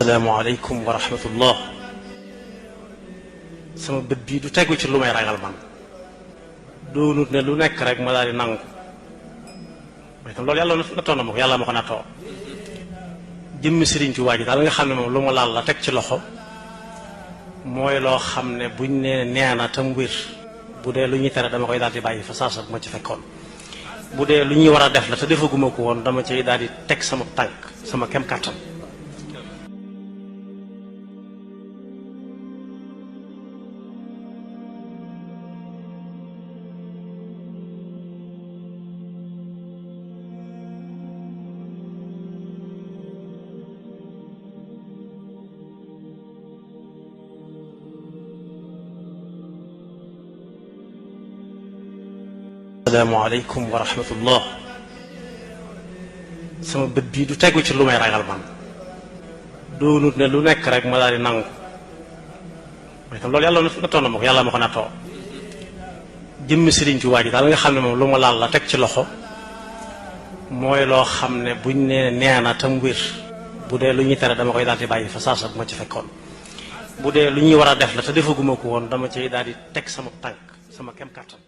asalaamaaleykum wa rahmatullah. sama bët bii du tegu ci lu may ragal man doonut ne lu nekk rek ma daal di nangu mais tam loolu yàlla nattoo na ma ko yàlla ma ko nattoo jëmmi Sëriñ Tuubaa ji daal nga xam ne moom lu ma laal la teg ci loxo mooy loo xam ne buñ nee nee na tam wér bu dee lu ñuy tere dama koy daal di bàyyi fa saasa bu ma ci fekkoon bu dee lu ñuy war a def la te defaguma ko woon dama ciy daal di teg sama tànk sama kem kàttan. asalaamaaleykum wa rahmatullah. sama bët bii du tegu ci lu may ragal man doonut ne lu nekk rek ma daal di nangu mais tam loolu yàlla nattoo na ma ko yàlla ma ko nattoo jëmmi Sëriñ Tuubaa ji daal nga xam ne moom lu ma laal la teg ci loxo mooy loo xam ne buñ nee nee na tam wér bu dee lu ñuy tere dama koy daal di bàyyi fa saasa bu ma ci fekkoon bu dee lu ñuy war a def la te defaguma ko woon dama ciy daal di teg sama tànk sama kem kàttan.